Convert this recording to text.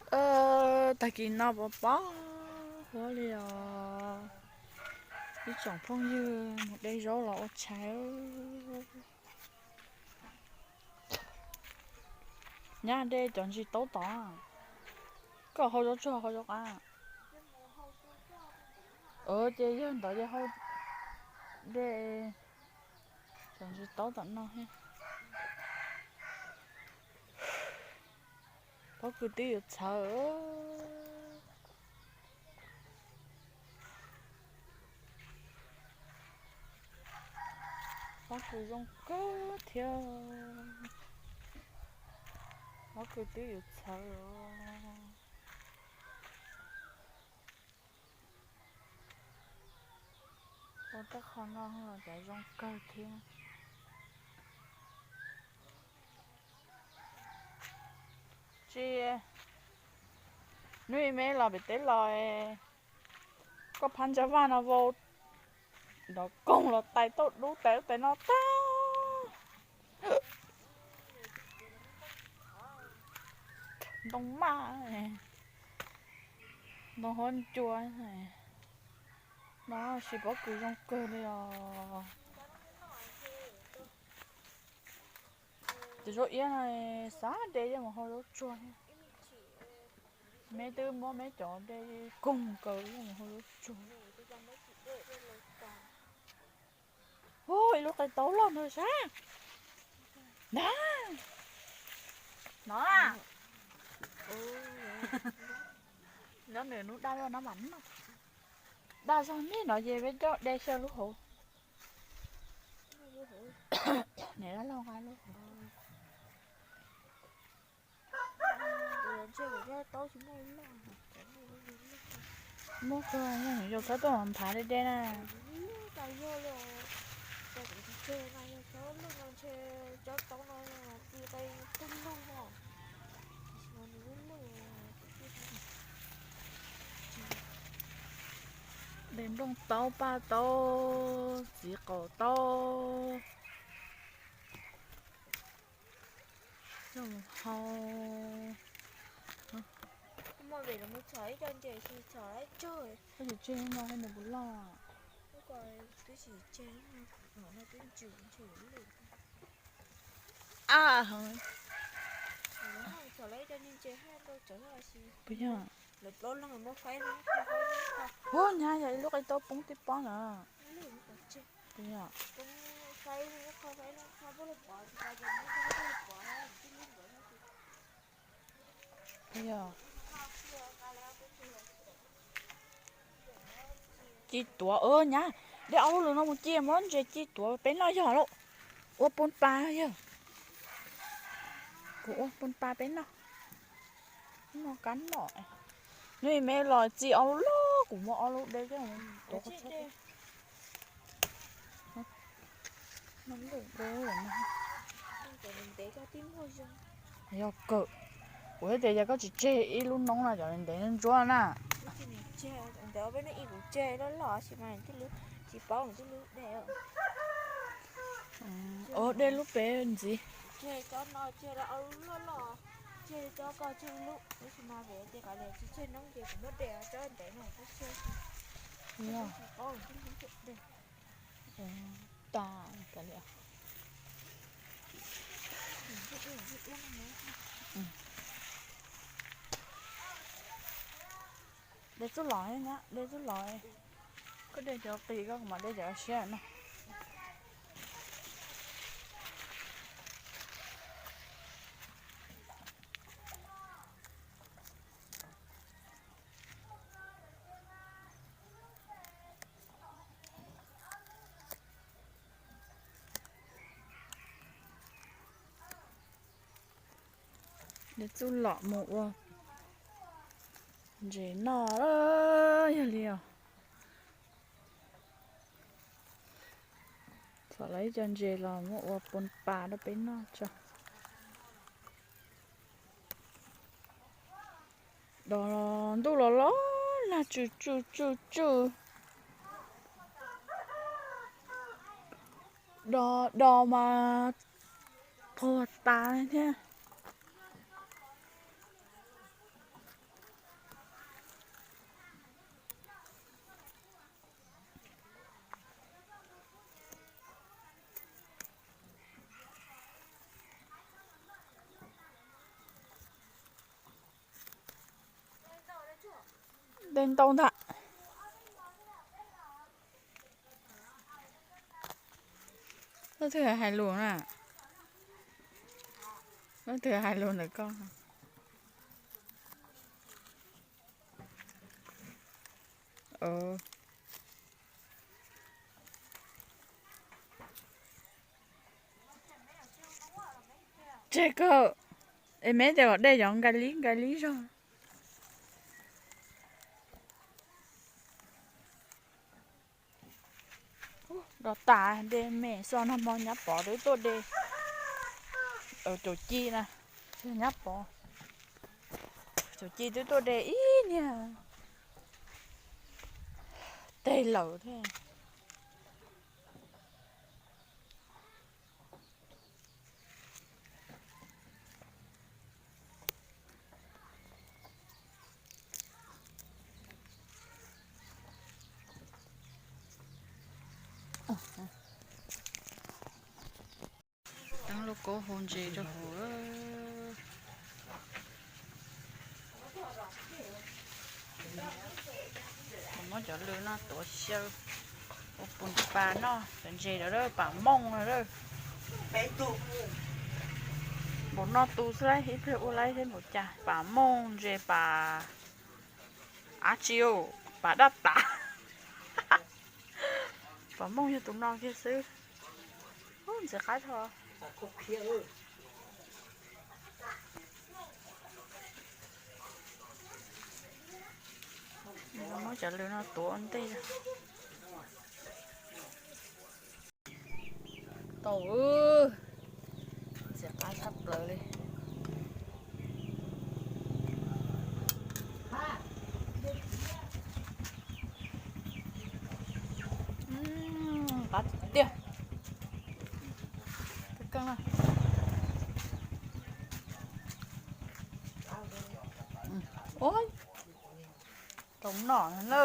Tag kis no pov pob huab li os. Ib tsoom phooj ywg mus de zaub los ua tshais. Nyab, de cov ntsis taub tod. Koj hau zaub tsuag hau zaub qab? Ces yawg ntawd ces hau de cov ntsis taub tom no thiab. Pob kws twb yuav txhawv. Pob kws zoo kawg thiab. Pob kws twb yuav txhawv. Ua tej qho no los cas zoo kawg thiab. Tsis, hnub ib me los pem teb los, koj phab ntsa vaj no vau nrov koog los tais tauj dub tais ub tais no tag. Ntoo maj, ntoo huab cua no, sis pob kws zoo kawg li os. Cov zaub iab no xav de coj mus hau zaub tsuag thiab. Me twb muab me cov de koog kaws coj mus hau zaub tsuag. Ua ib lub qe taub loj ntawd sab na. No, nyob nws hnub daj zog no mas noj. Daj zog nej no ces peb coj de xyaw lub hauv. Niam dab laug nqa lub hauv. Muab kawg, yog txhob tuaj nphav deb deb na. De nplooj taub, paj taub, txiv qaum taub. Coj mus hau. Muaj vim los mus txhom ib co ntses tsis txhom ib co. Koj tsis tseg no nws puas loj? Twb tsis tseg no, twb ntsws ntsws lwj. A heev. Txhom lawv ib co ntses haj tau tsev si. Puas yog? Lawv plaub leeg muab faib, hu nyab yog ib lub qe taub poob tib pob na. Puas yog? Ci tuav, nyab, de ob lub lwm no mus ci, muab ntses ci tuav peb noj yog lauj. Ua pun pa yog. Kuv ua pun pa peb noj. Noj kab noj. Hnub me los txi ob lub loj, kuv muab ob lub de coj mus tuav. Yog kawm, kuv thiaj tias yog koj tsis tseg ib lub noob no cov ntev ntsuab na. Ntawd peb ib kuv tseg loj loj sis mas tij lub tsis paub tij lub de. Ua de lub pem ntxiv. Tseg cov no tseg loj loj, tseg cov ko tseg lub, tab sis mas vim tias kav liam tsis tseg noob ces kuv muab de cov ntev no kuv tseg. Tas kav liam. De txuj lom, de txuj lom. Koj de cov qis, koj mam de cov siab no. De txuj lom mus ua ntses noj yog li os. Txhom lawv ib co ntses los muab ua pun pa rau peb noj tso. Dos ntuj los los nag tsw tsw tsw tsw. Dos dos mas qhuav tas thiab. Dej ntau ntag. Leej twg hais lus na? Leej twg hais lus ntawm koj? Tseg kawg. Es me tias kom dej yov nkai li nkai li zog. Rov tas de me xo nag hmo nyab pov twb tuaj de. Caum ci na, nyab pov. Caum ci twb tuaj de ib niag teg lawm thiab. Teeb lub kaub hau ntses rau hauv. Muab cov lws no tuav xyaw ua pus pas noj cov ntses lawm, pas mooj lawm. Npaum no tu xwb laib, ib pliag ua laib thiab npaum cas. Pas mooj ntses pas dab tsi, pas dab tas. Pas mooj yog tus no kiag xwb. Ntxim qab dhau. Muab cov lws no tuav ua ntej. Tau, ntxim qab tshaj plaws li. Qab tiag. Ua, rau noj na.